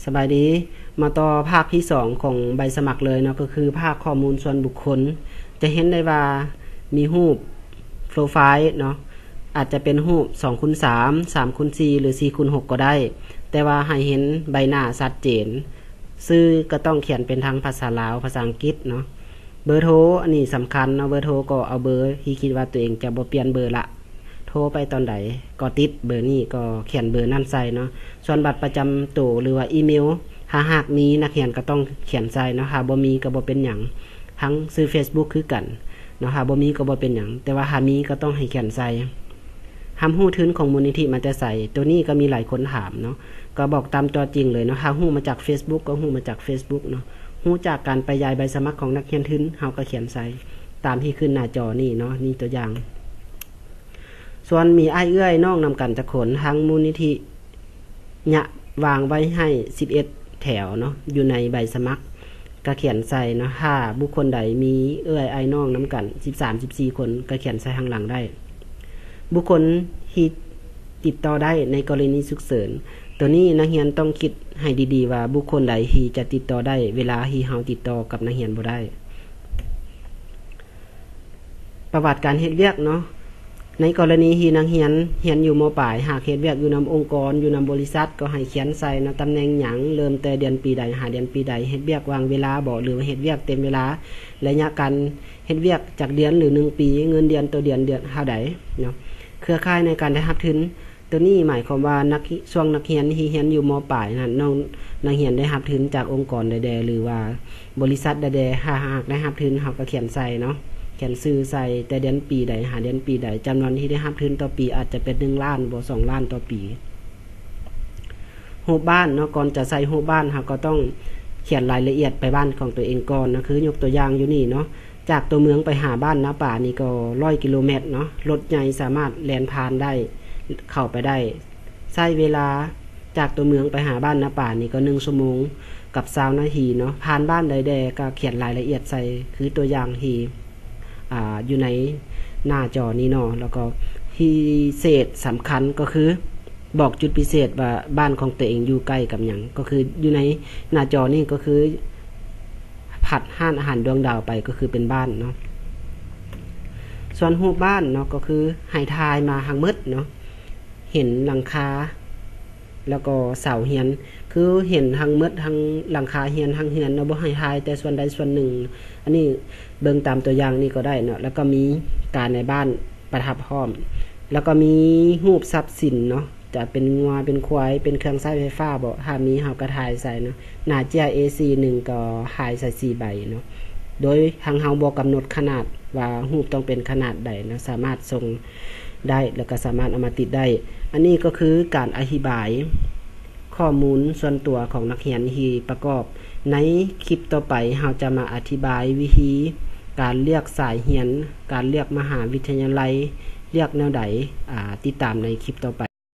ສະບາຍດີ ມາຕໍ່ພາກທີສອງຂອງໃບສະໝັກເລີຍເນາະ ກໍຄືພາກຂໍ້ມູນສ່ວນບຸກຄົນ. ຈະເຫັນໄດ້ວ່າມີຮູບໂປຣໄຟລ໌ເນາະ ອາດຈະເປັນຮູບສອງຄູນສາມ ສາມຄູນສີ່ ຫຼື ສີ່ຄູນຫົກກໍໄດ້ ແຕ່ວ່າໃຫ້ເຫັນໃບໜ້າຊັດເຈນ. ຊື່ກໍຕ້ອງຂຽນເປັນທັງພາສາລາວ ພາສາອັງກິດເນາະ. ເບີໂທ ອັນນີ້ສຳຄັນເນາະ ເບີໂທກໍເອົາເບີທີ່ຄິດວ່າຕົວເອງຈະບໍ່ປ່ຽນເບີລະ ໂທໄປຕອນໃດກໍຕິດເບີນີ້ ກໍຂຽນເບີນັ້ນໃສ່ເນາະ. ສ່ວນບັດປະຈຳໂຕ ຫຼືວ່າອີເມວ ຖ້າຫາກມີ ນັກຮຽນກໍຕ້ອງຂຽນໃສ່ເນາະ ຖ້າບໍ່ມີກໍບໍ່ເປັນຫຍັງ. ທັງຊື່ເຟສບຸກຄືກັນເນາະ ຖ້າບໍ່ມີກໍບໍ່ເປັນຫຍັງ ແຕ່ວ່າຖ້າມີກໍຕ້ອງໃຫ້ຂຽນໃສ່. ຮັບຮູ້ທຶນຂອງມູນນິທິມາແຕ່ໃສ? ໂຕນີ້ກໍມີຫຼາຍຄົນຖາມເນາະ ກໍບອກຕາມຕົວຈິງເລີຍເນາະ ຖ້າຮູ້ມາຈາກເຟສບຸກກໍຮູ້ມາຈາກເຟສບຸກເນາະ. ຮູ້ຈາກການໄປຢາຍໃບສະໝັກຂອງນັກຮຽນທຶນ ເຮົາກໍຂຽນໃສ່ຕາມທີ່ຂຶ້ນໜ້າຈໍນີ້ເນາະ ນີ້ຕົວຢ່າງ. ສ່ວນມີອ້າຍເອື້ອຍນ້ອງນຳກັນຈັກຄົນ? ທາງມູນນິທິ ຍະ ວາງໄວ້ໃຫ້ສິບເອັດແຖວເນາະ ຢູ່ໃນໃບສະໝັກ ກະຂຽນໃສ່ເນາະ. ຖ້າບຸກຄົນໃດມີເອື້ອຍອ້າຍນ້ອງນຳກັນສິບສາມ ສິບສີ່ຄົນ ກະຂຽນໃສ່ທາງຫຼັງໄດ້. ບຸກຄົນທີ່ຕິດຕໍ່ໄດ້ໃນກໍລະນີສຸກເສີນ. ໂຕນີ້ນັກຮຽນຕ້ອງຄິດໃຫ້ດີໆວ່າບຸກຄົນໃດທີ່ຈະຕິດຕໍ່ໄດ້ ເວລາທີ່ເຮົາຕິດຕໍ່ກັບນັກຮຽນບໍ່ໄດ້. ປະຫວັດການເຮັດວຽກເນາະ ໃນກໍລະນີທີ່ນັກຮຽນຮຽນຢູ່ ມ.ປາຍ ຫາກເຮັດວຽກຢູ່ນຳອົງກອນ ຢູ່ນຳບໍລິສັດ ກໍໃຫ້ຂຽນໃສ່ເນາະ ຕຳແໜ່ງຫຍັງ ເລີ່ມແຕ່ເດືອນປີໃດ ຫາເດືອນປີໃດ ເຮັດວຽກວ່າງເວລາບໍ ຫຼືວ່າເຮັດວຽກເຕັມເວລາ ໄລຍະການເຮັດວຽກຈັກເດືອນ ຫຼື ໜຶ່ງປີ ເງິນເດືອນຕໍ່ເດືອນ ເດືອນເທົ່າໃດເນາະ. ເຄືອຂ່າຍໃນການໄດ້ຮັບທຶນ ໂຕນີ້ໝາຍຄວາມວ່ານັກ ຊ່ວງນັກຮຽນທີ່ຮຽນຢູ່ ມ.ປາຍ ນັ້ນ ນ້ອງນັກຮຽນໄດ້ຮັບທຶນຈາກອົງກອນໃດແດ່ ຫຼືວ່າບໍລິສັດໃດແດ່ ຖ້າຫາກໄດ້ຮັບທຶນ ເຮົາກໍຂຽນໃສ່ເນາະ ຂຽນຊື່ໃສ່ ແຕ່ເດືອນປີໃດ ຫາເດືອນປີໃດ ຈຳນວນທີ່ໄດ້ຮັບທຶນຕໍ່ປີອາດຈະເປັນໜຶ່ງລ້ານບໍ ສອງລ້ານຕໍ່ປີ. ຮູບບ້ານເນາະ ກ່ອນຈະໃສ່ຮູບບ້ານ ເຮົາກໍຕ້ອງຂຽນລາຍລະອຽດໄປບ້ານຂອງຕົວເອງກ່ອນເນາະ ຄືຍົກຕົວຢ່າງຢູ່ນີ້ເນາະ ຈາກຕົວເມືອງໄປຫາບ້ານນາປານີ້ກໍຮ້ອຍກິໂລແມັດເນາະ ລົດໃຫຍ່ສາມາດແລ່ນຜ່ານໄດ້ ເຂົ້າໄປໄດ້. ໃຊ້ເວລາຈາກຕົວເມືອງໄປຫາບ້ານນາປານີ້ກໍໜຶ່ງຊົ່ວໂມງກັບຊາວນາທີເນາະ. ຜ່ານບ້ານໃດແດ່ກໍຂຽນລາຍລະອຽດໃສ່ ຄືຕົວຢ່າງທີ່ ອ່າ ຢູ່ໃນໜ້າຈໍນີ້ເນາະ. ແລ້ວກໍພິເສດສຳຄັນກໍຄື ບອກຈຸດພິເສດວ່າບ້ານຂອງຕົວເອງຢູ່ໃກ້ກັບຫຍັງ ກໍຄືຢູ່ໃນໜ້າຈໍນີ້ກໍຄື ຖັດຮ້ານອາຫານດວງດາວໄປກໍຄືເປັນບ້ານເນາະ. ສ່ວນຮູບບ້ານເນາະ ກໍຄືໃຫ້ຖ່າຍມາທັງໝົດເນາະ ເຫັນຫຼັງຄາ ແລ້ວກໍເສົາເຮືອນ ຄືເຫັນທັງໝົດ ທັງຫຼັງຄາເຮືອນ ທັງເຮືອນເນາະ ບໍ່ໃຫ້ຖ່າຍແຕ່ສ່ວນໃດສ່ວນໜຶ່ງ. ອັນນີ້ເບິ່ງຕາມຕົວຢ່າງນີ້ກໍໄດ້ເນາະ. ແລ້ວກໍມີການໃນບ້ານປະທັບພ້ອມ ແລ້ວກໍມີຮູບຊັບສິນເນາະ ຈະເປັນງົວ ເປັນຄວາຍ ເປັນເຄື່ອງໃຊ້ໄຟຟ້າບໍ ຖ້າມີເຮົາກໍຖ່າຍໃສ່ເນາະ. ໜ້າເຈ້ຍ ເອສີ່ໜຶ່ງ ກໍຖ່າຍໃສ່ສີ່ໃບເນາະ ໂດຍທາງເຮົາບໍ່ກຳນົດຂະໜາດວ່າຮູບຕ້ອງເປັນຂະໜາດໃດເນາະ ສາມາດສົ່ງໄດ້ ແລ້ວກໍສາມາດເອົາມາຕິດໄດ້. ອັນນີ້ກໍຄືການອະທິບາຍ ຂໍ້ມູນສ່ວນຕົວຂອງນັກຮຽນທີ່ປະກອບ. ໃນຄລິບຕໍ່ໄປ ເຮົາຈະມາອະທິບາຍວິທີການເລືອກສາຍຮຽນ, ການເລືອກມະຫາວິທະຍາໄລ, ເລືອກແນວໃດ, ອາ, ຕິດຕາມໃນຄລິບຕໍ່ໄປ.